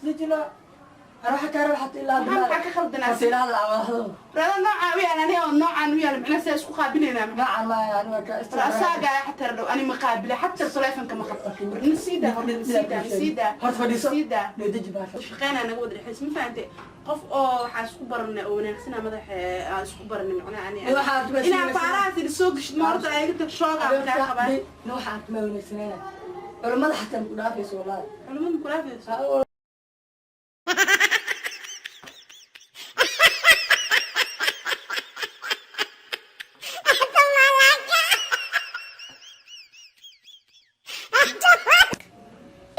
Isdejino. Ana waxa kaa raba xataa ilaa Maxaa ka khaldanaa? Horta ilaa hadal aan wada hadalno. Rada noocaa u yaal, aniga oo noocaan u yaal, macnaha saa isku qaabilaynaa? Noocan ma ani waa kaa Asaagaa xataa dhow ani ma qaabila, xataa taleefonka ma qabto. Nasiida horta, nasiida, nasiida. Horta fadhiiso. Nasiida. Noo deji baasha. Shaqeynaa naga wada dhexaysa, ma fahante? Qof oo waxaa isku baranay oo wanaagsana madaxa aan isku baranay, macnaha ani Waxaa arki baa inaa sheegaysaa. Faarahaas idhi soo gashid ma horta ayaga tag, shoogaa kaa qabaa. Waxa arki ma wanaagsanayna, culamada xataa ma ku dhaafayso, wallahi. Culimadu kulaafayso.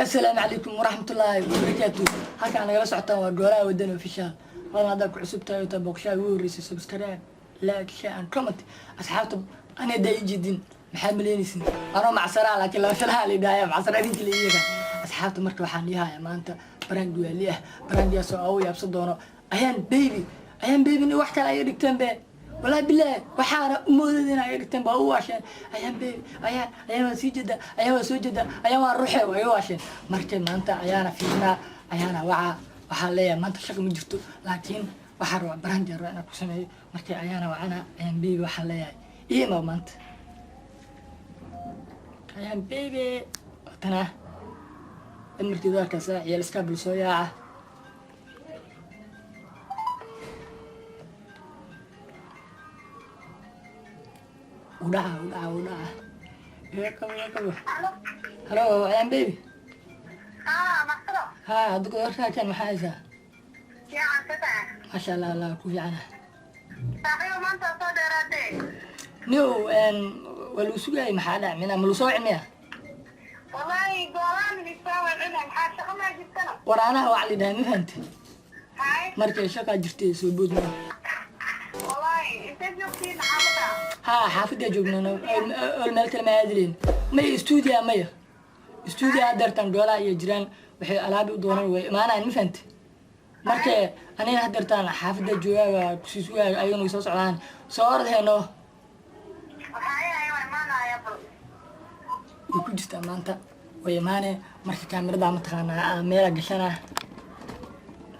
Asalaamu calaykum waraxmatullaahi wabarakaatu. Halkaan nagala socotaan waa Gooraha Wadani Official. Badan haddaa ku cusub tahay oo taa booqashaha ugu horreysay, subscribe, like, share and comment. Asxaabta, ani haddaa ii jeedin, maxaa malaynaysin? Anoo macsaraa, laakiin laba filaha la idhaahaya macsara idinka la iyaga. Asxaabta, marka waxaan ihaaya maanta prank waali ah, prankigaas oo au yaabsan doono Ayaan Baby. Ayaan Baby ni wax kale ayay dhigteen be, wallahi bilahi, waxaana umoodada in ay dhigteen baa u waasheen. Ayaan Baby, ayaan, ayaan waa sii jeedaa, ayaan waa soo jeedaa, ayaan waa ruuxe, waa iga waasheen. Markay maanta ayaana fiirnaa, ayaana wacaa, waxaa leeyahay maanta shaqa ma jirto, laakiin waxaa rabaa prank rabaa inaan ku sameeyo. Markay ayaana wacana, Ayaan Baby, waxaan leeyahay ii imaa maanta. Ayaan Baby watana amarkeedu arkaysa, ciyaal iska bul soo yaaca. Udhaca, udhaca, udhaca, iga qabo, iga qabo. Halo, Ayaan Baby. Ha, hadda warkaakan maxaa haysaa? Maasha Allah, Allah ku fiicana. Nio waa lagu sugayay, maxaa dhac mina ma lagu soo wici miya? War anaha waa la dhahay, ma fahamti? Markay shaqaa jirtay soo bood ma. Ha, xaafaddaa joognaa, ol meel kale ma aadileen. Maya, stuudiya, maya, stuudiya hadeertaan goolaha iyo jiraan, waxay alaabi u doonaan, way imaanayaan, ma fahamti? Marka aniga hadeertaan xaafadda joogaa, waa kusii sugaayo, ayagana way soo socdaan, soo ordheeno way ku jirtaa maanta, way imaane. Marka kaamiradaa mataqaanaa meela gashanaa,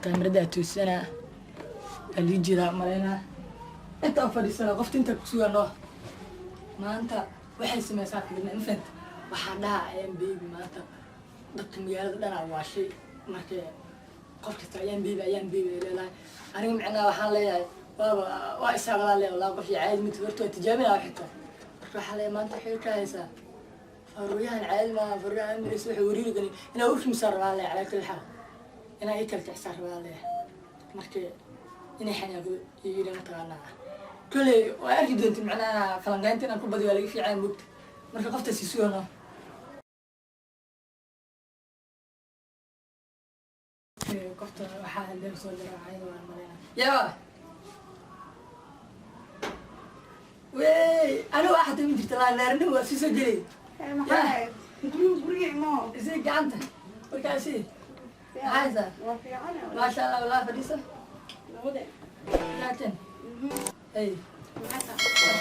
kaamiradaa toosanaa, waa lii jiraa malaynaa intaan fadhiisana, qofta intaa kusugan oo maanta waxay sameysaa fiirna, ma fahamti? Waxaa dhaha Ayaan Baby maanta dadka magaalada dhanaa waashay. Marka qof kasta Ayaan Baby, Ayaan Baby ay leedahay. Aniga micnaha waxaan leeyahay waaba waa isaaqadaa leeyahay, wallahi qof caadi mid horta waa tijaabinaa xitaa. Marka waxaa leeyahay maanta waxay ka haysaa faruuryahan caadi maaha, faruuryahan maraysa waxay wariiri ganin inaa u fimsaa rabaa leeyahay. Calaa kulli xaal inaa ii kala kicisaa rabaa leeyahay. Marka inay xanaaqdo iyo yidhi mataqaanaa kolley waa arki doonti, macnaha falanqeynta inaan ku badiyo waa laga fiicaya moogta. Marka qoftaasi sugano. Qofta waxaa leer soo garaacay waan malaynaa yaa wey, anigu waa xataa ma jirta laa leernimo waa sii soo gelay. Guriga imo. Isii gacanta markaasi, maxaa haysaa? Waa fiican. Maasha Allah, walaa fadhiisa. Nabade. Laakin hey, maasha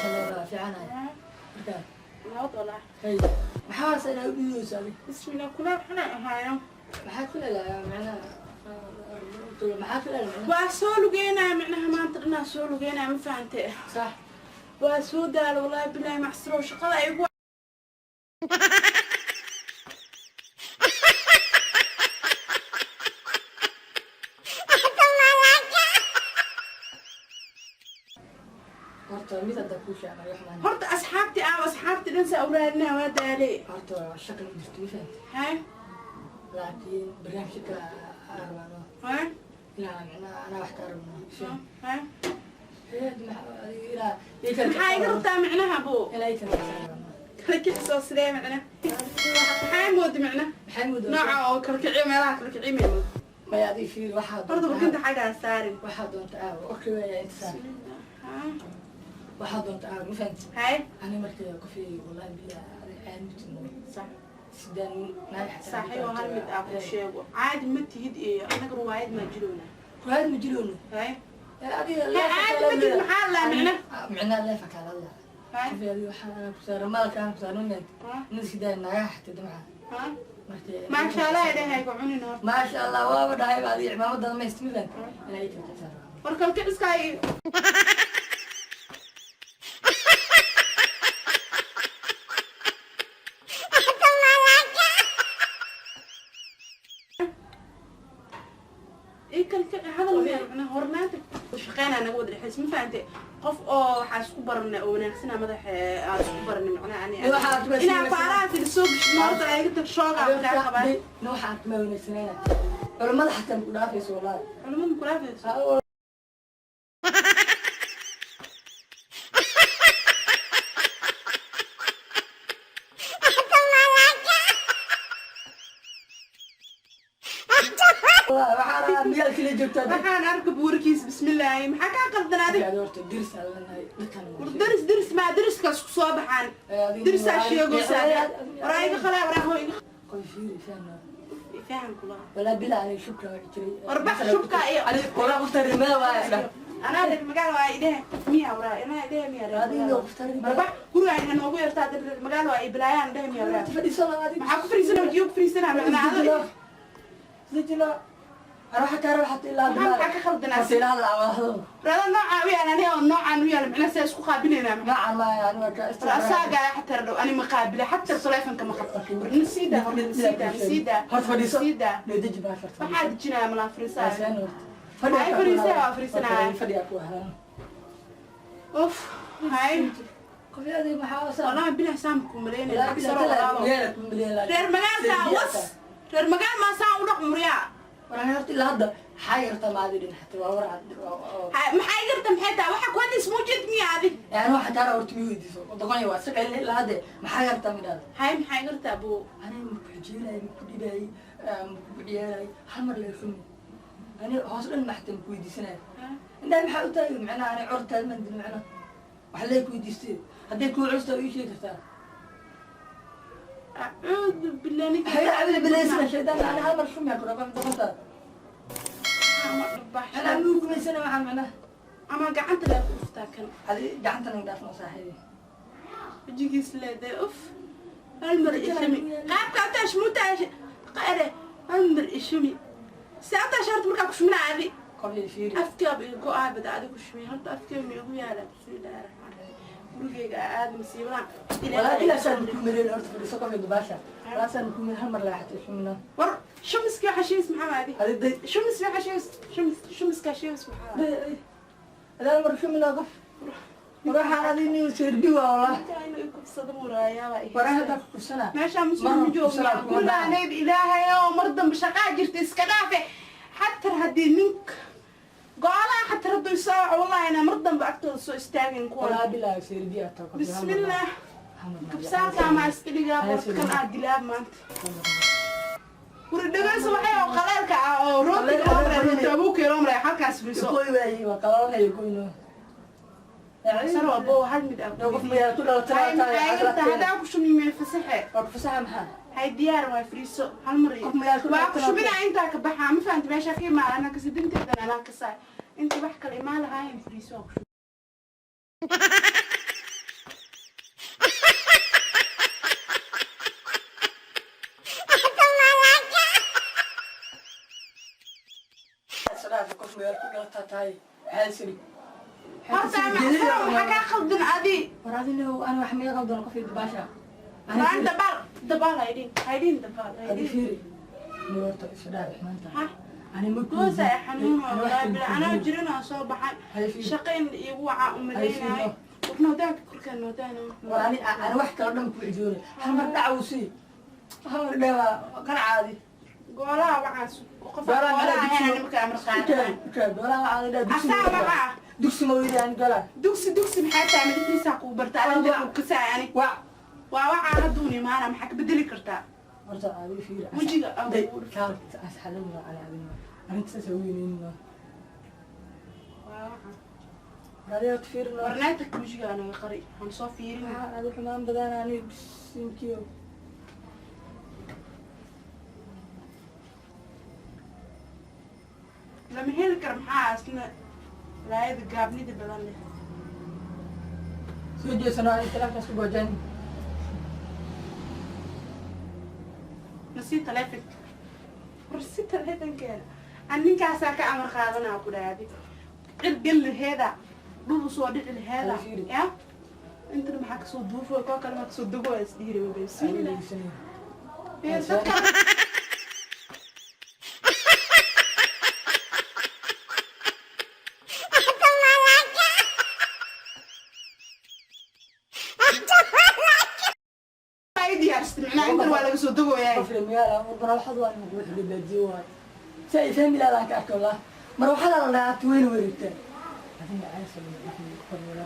Allah, waa fiicanahay marka. Nabad walaa. Hey, maxaa haysaa inaa u dhiideyso adig? Bismillah, kulaal xuna ahaayo. Maxaa ku leedahay macnaha? Maxaa ku leedahay macnaha? Waa soo lugeynaya, micnaha maanta dhanaa soo lugeynaya, ma fahante? Sax. Waa soo daalo, wallahi bilahi, macsaro shaqada ay igu Horta mid hadda kuu fiican wax maan. Horta asxaabti aaw, asxaabti dhan saa uraadinaa, waa daalay. Horta shaqa ma jirto, ma fahamte? Hay. Laakiin barnaamijka aan rabano Hay. Ilaa macnaha anaa wax kaa rabno. Hay. Ilaa ii kala. Maxaa iga rabtaa micnaha bu? Ilaa ii kala kicsan rabno. Kala kicisoo sidee micna? Maxaa mooda micna? Maxay moodaa? Nooca oo kala kiciyo, meelaha kala kiciyo may mooda? Maya, adiga fiir waxaa Horta doonta. bukinta xaggaa saarin. Waxaa doonta aawo, okay, waaya inta saar. Waxaa doonta aawo, ma fahamte? Hay. Ani markay qofii, wallahi billah, adiga caadi ma Sax. Sidaan naag xataa. Saaxiibo, hal mid aa ku sheego, caadi ma tihid iyo anaga ruwaayad maa jiroona. Ruwaayad ma jiroono. Hay. Adiga Caadi ma tihid, maxaa laa micna? Micnaa leefa kaala hadlaa. Hay. Qofii adiga waxaa anaa ku saaran, maalka aan ku saaran, ma fahamte? Nin sidaa naagaha xataa damca. Ha. Marka- Maasha Allah idhahay ku cunin horta. Maasha Allah, waaba dhahay ba adiga cimaamadan ma ismidan inaa ii kalkicisaa. War kalkiciska ay ii kalkici hadal meel macnaha hornaanta shaqeynaa naga wada dhexaysa, ma fahante? Qof oo waxaa isku baranay oo wanaagsana madaxa aan isku baranay macnaha ani Ee, waxaad ku inaa faaraha tiri soo gashid horta ay tag shoogaa kaa qabaan. Na waxaa ma wanaagsanayna culamada xataa maku dhaafayso wallahi. Culimada kulaafayso. Ha, wallahi waxaa rabaa miyaalkii la joogtaa. Waxaan arka buurkiis, bismillaahi, maxaa kaa qaldan adig? Horta diris aan leenahay dadkan. War deris deris maa deriskaas ku soo baxaan, derisaa sheegaysaa, waraa iga qalaa, waraa hoo iga. Qoy, fiiri, fahma. Faham kulaha. Walaa bila ani shubka waa jiray. War bax shubka iyo- ani walaa qofta rimada waa isla. Anaa reer magaal waa idhehe miya, waraa anaa idhehe miya reer Adiga magaal? qofta reer War bax guriga ina noogu yartaa dad reer magaal waa iblaayaan dhehe miya waraa. Fadhiiso adiga. Maxaa ku fariisana? Wajiyo ku fariisana macnaa ado. Sijilo ana waxa kaa raba xataa ilaa Maxaa ka khaldanaa? Horta ilaa hadda aan wada hadalno. Rada noocaa u yaal aniga oo noocaan u yaal macnaa saa isku qaabilaynaa macnaa. Noocan ma yani waa ka War asaagaa xatar dhow ani ma qaabila xatar taleefonka ma qabto. War nasiida, war nasiida, nasiida. Horta fadhiiso. Nasiida. Deji baa farta. Waxaa dejinaya malaa fariisaa. Fadhiisaan horta. Hay, fadhiisay, waa fadhiisanaya. Fadhiyaa ku ahaan. Uf, hay. Qofyadii maxaa wasaa? Wallahi bilah saam ku maleynaya saro walaalo. Reer magaalka was reer magaal ma saa u dhaq muriyaa. Waraan horta ilaa hadda xaa yarta maadi dhin xataa waa war cad Maxay garta, maxay tahay waxa ku hadlays muujid miya adig? Yani waxa kaara horta miyuu weydiiso doqon waa isaga ilaa hadda maxaa yarta midhaada. Hay, maxay garta abu? Aniga maku xijeynayay, maku dhibayay, maku ciyaarayay, hal mar la xumi ani hoos dhan maxta maku weydiisanaya indhaha maxaa u taagay macnaha ani cortaad maan dilin macnaha wax lee ku weydiistay hadday kuu culusta ii sheegi kartaa. Acuudu billahi ninka. Waxay cabdi bilaysana shaydaan ani hal mar xumi ku dhaqan doqonta. Anaa muu gumaysana waxaa macnaha. Ama gacanta laa ku dhuftaa kan. Adi gacanta naga dhaafno saaxiibi. Wejigiis leedahay uf, hal mar ishumi qaabka ataash mutaash qare, hal mar ishumi si ataash horta markaa ku shumina adi. Qofii fiiri. Afkaab iga go-aa bada adi ku shumay horta afkeeb ma igu yaala? Bismillahi raxmaan raxiim, gurigeyga aada masiibadan. Walaa ilaa saan ku mareyn horta fadhiiso qofii dubaasha walaa saan ku mareyn hal mar laaxatay xumina. War shumiski waxa shiis maxaa adi? Adi day. Shumis waxa shiis shumis shumiska shiis maxaa? Day adi hal mar xumina qof waxaan adi nin serbi waa walaa. Inta inuu ikufsado muraayaaba. Waraa hadda ku kufsanaa. Meeshaa muslim Mar ma joogna. kufsanaa kuma Gurigaaneyd ilaahay oo mar dambe shaqaa jirta iska dhaafe xatar haddii nink go-alaha xatar hadduu isoo waco wallahi inaa mar dambe agtooda soo istaagin kuwan. Walaa bilaa serbi ataa qof. Bismillah, kabsaarkaa maa iska dhigaa borkan aa dilaab maanta guri dhageyso waxay oo qaleelka ah oo rootiga loo maray, rooti abuukii loo maray halkaas friso. Koy waayey waa qalalaya goyno. Saro abo hal mid ah. Qof mayaa ku dhalatay? Hay, maxay gartaa haddaa ku shumi mee fasaxe? Waa ku fasaxa maxaa? Hay, diyaar waay, friiso hal mar. Qof magaal ku waa ku dhalatay. Shumina intaa ka baxaa ma fahamta meesha ka imaada anaa kasidinteedan anaa kasaay inta wax kale imaan lahaayeen friiso waa ku shumi. Salaaf qof magaal ku dhalataa tahay maxaa siri? Horta macsan maxaa kaa khaldan adi? War adina ana wax miga qaldan qof iyo dubaasha? Maan dabaal dabaal haydhin haydhin dabaal adi haydhin. Fiiri ni horta isu dhaaf maanta. Ha? Ani ma Goosa ay xanuun waa wallaahi bila anaa jirin oo soo baxay. Hay fiiri. Shaqayn iigu wacaa u malaynaay war noodaanka korkaan noodaana. War ani wax kale dhan ku ijoore hal mar dhac uu sii hal mar dhawaa qancaadi. Goolaha wacaas qof goolaha ahayn nimanka amar qaadaan. Goolaha waxaa la dhahaa Asaa wacaa. Dugsi ma weydaan goolaha. Dugsi dugsi maxay tahay madaxiisaa kuu barta alinta kasaa ani. Wac. Waa wacaa hadduun imaana maxaa ka bedeli kartaa? Horta aadi fiiri. Wejiga day kaal asxalin waa ani adina arrinta saas weyneynin waa wacaa. Raadi horta fiirino. Warnaanta wejiga anaga qari aan soo fiirin. Maxaa aadi xumaan badan ani bisinkiyo. Lama heli karo maxaa asna laayada gaabnida badan leh. Soo jeesano ani telefonkaas ku goojaan. Nasii taleefonka, war si taleefonkeena an ninkaasaa ka amar qaadanaa ku dhaadi. Cir gel laheeda, dhul usoo dhici laheeda. Ya intana maxaa kasoo duufo, koo kale maa kasoo dogo, isdhiiri. Bismillah, dadka. Ay diyaarsatay, macnaha intan waa laga soo dogoyaa. Qof reer magaal ah, marwaxadu waa inuu wuxuu baadiyo waayo si ay fahmi lahayd aan ka arko wallah. Marwaxada la dhahaa weyna wareegtaa. Adiga caasha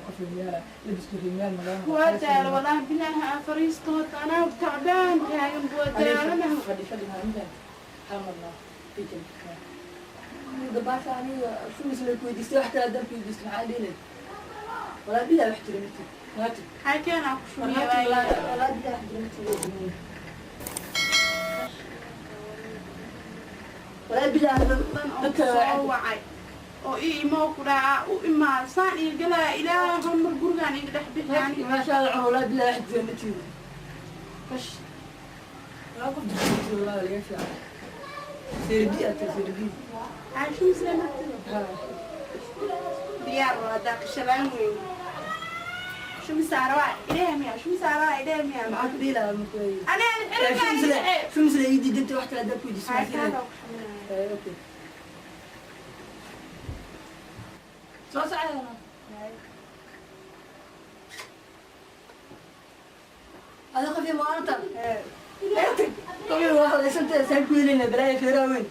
qof reer magaal ah, labiska reer magaal magaalada. Waa daala, wallahi bilaahi, aan fariisto horta, anaa tacbaan taagan, waa daalanaha. Fadhi, fadhi, maalintan hal marna dabaasha aniga shumis la weydiistay, wax kale haddaan ku weydiisto maxaa dhihi lahayd? Walaa bilahi wax jira matid maatid. Maxaa keenaa ku shubiya? Walaa bilahi wax jira matid, walaa bilahi dadka. Soo wacay oo ii imoo ku dhaca u imaa saan iyo galaa, ilaahay hormar gurigaan iga dhex bixiyaan. Maasha Allah, walaa bilahi wax jira matid, bash walaa qof jirta matid, walaa laga fiican seerbi ata seerbi. Caashumisle martida diyaar waa daaqashalaan weyn. Shumisaara idhehe miya? Shumisaara idhehe miya? Maxaa ku dhihi lahaa marka? Anaa. Shumisle ii diidantay, wax kale haddaan ku weydiisto maxaa dhihi lahayd? Okay. Soo socda. Ada qof maalinta. Eetag. Qof waa hadlaysantahay, saan ku helina balaayo feeraa weyn.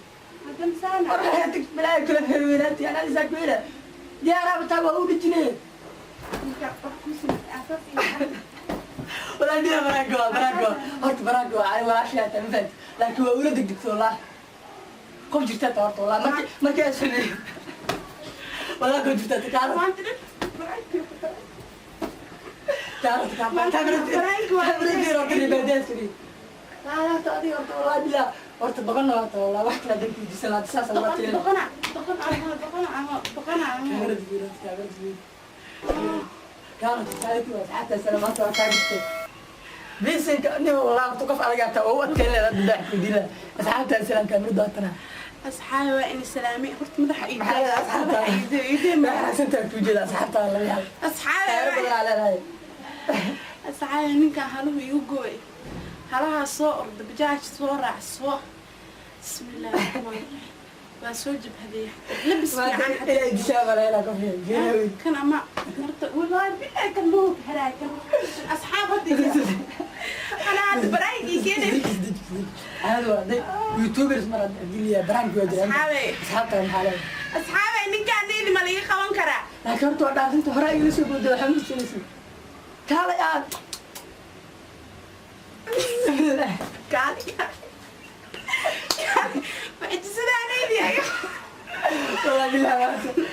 Hadamsaana. War eetag, balaayo kala feer weynaatay, anaa saan ku hela. Diyaaraaba taa waa u dhijinay. Walaa dina baraanka waa baraanka waa. Horta baraanka waa ay walaashay taa, ma fahanti. Laakiin waa ula degdegto wallah. Qof jirta taa horta wallah markii ay sameeyay. Wallah qof jirta taa kaala. Maanta dhan. Kaala kaala. Kaamira horta ribaadada suri. Taa adiga horta wallah bilaa horta doqonna horta wallah wax kale haddaan ku weydiisan lahaa saas Allah tirin. Doqona, doqon ama doqona ama doqona ama. Kaamirada fiiri, kaamirada fiiri. Kaala kaala ku asxaabta salaamaanta waa kaa gubtay. Bisinka nin wallah horta qof adag taa oo u adkeyn leedahay hadda ku dila. Asxaabta salaam, kaamirada waatana. Asxaabi, waa in salaamay horta madaxa. Maxaa leedahay asxaabta? Maxaa ku jeeda asxaabta la yaab. Asxaabi. Taayiro badan aa leedahay. Asxaabi, ninkan haluhu igu gooy, halahaa soo orda, bajaaj soo raac, soo bismillahi raxmaan raxiim, waa soo jabhadeeya, labis fiican. Ilaa dishaa malaynaa qof yar. Kan ama horta wallahi billahi kan ma haraay kan. Asxaab, hadda anaa hadda baraayigii keenay. Aad waa day YouTubers mar hadii liya baraanka waa jiraan. Asxaabe. Asxaabta maxaa leedahay? Asxaabe, ninkaan neydi ma laga qaban karaa? Laakiin horta waa dhaafinta hore igala soo booday, waxaa ma sanaysa. Kaalay aad. Kaali kaali kaali, mucjisadaa neydi. Wallahi billahi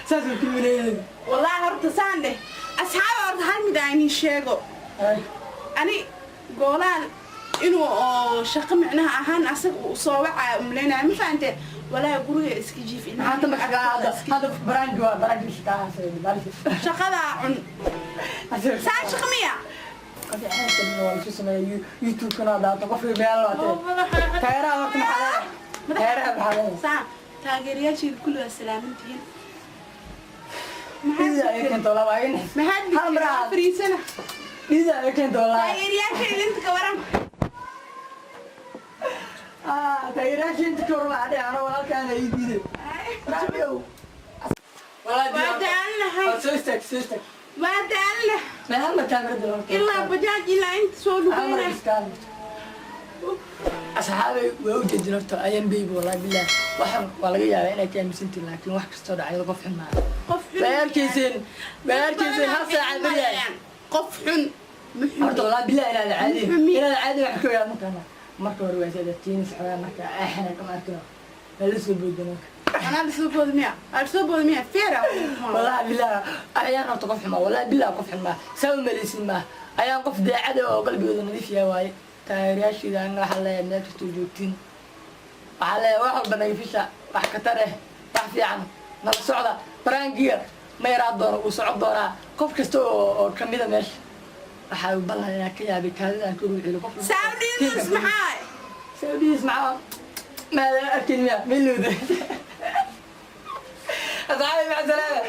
saas uu ku wiilayay. Wallahi horta saan dheh, asxaabe, horta hal mid aan idin sheego. Ani goolaan inuu oo shaqo micnaha ahaan asaga uu soo wacaayo umaleynaya, ma fahanteen? Walaahi guriga iska jiif. Maxaa tan marka hadda baraanki waa baraanki shaqaha balki. Shaqadaa cun saan shaqa miya? Qof xaaska waa la sameeyaa YouTube-kana daato qof meel waa taageeraha horta maxaa leedahay? Taageeraha maxaa leedahay? Saan taageerayaasheeda kulli waa salaamantihiin. Dhida ay keento walaa waa in Maxaad hal mar aad fariisana? Dhida ay keento walaa. Taageerayaasheeda inta ka waran. Ah, taageerayaasha inta ka waran waxaa dhici anoo walaalkaana ii diiday. Rabiyow. Walaa Waa daalnahay. Soo istaag, soo istaag. Waa daalna. Ma hal mar kaamirada horta. Ilaa bajaaj ilaa inta soo Hal mar lugeyna. iskaal. Asxaabay, waa u jeedin horta ayaan baby, wallahi billahi waxaan waa laga yaabaa inay ka aaminsantihin, laakiin wax kastoo dhacay qof xun maaha. Qof xun. Way arkayseen hal saaca baryaay. Qof xun. Horta wallahi billahi inaad caadi Muxuu inaad caadi wax ka ogaa markaana marka hore waa saadatiin saxaa marka aaxana kama arkino waa la soo booda marka. Anaa lasoo booda miya? Aa lasoo booda miya? Feera. Wallahi billahi ayaan horta qof xumaa, wallahi billahi qof xun maaha, saa u malaysin maaha, ayaan qof daacad ah oo qalbigooda nadiif yahay waaye. Taageerayaashiida anna waxaa leeyahay meel kastoo joogtiin, waxaa leeyahay wax walba naga fisha, wax khatar eh, wax fiican nala socda. Baraangiga ma yaraa doono, wuu socon doonaa. Qof kasta oo kamida meesha waxaa u ballan inaan ka yaabay kaadida aan ka ugu celiyo qof. Saawdhiidus maxaa? Saudiis maxaa maada arkin miya milowda. Asxaabi, maca salaama.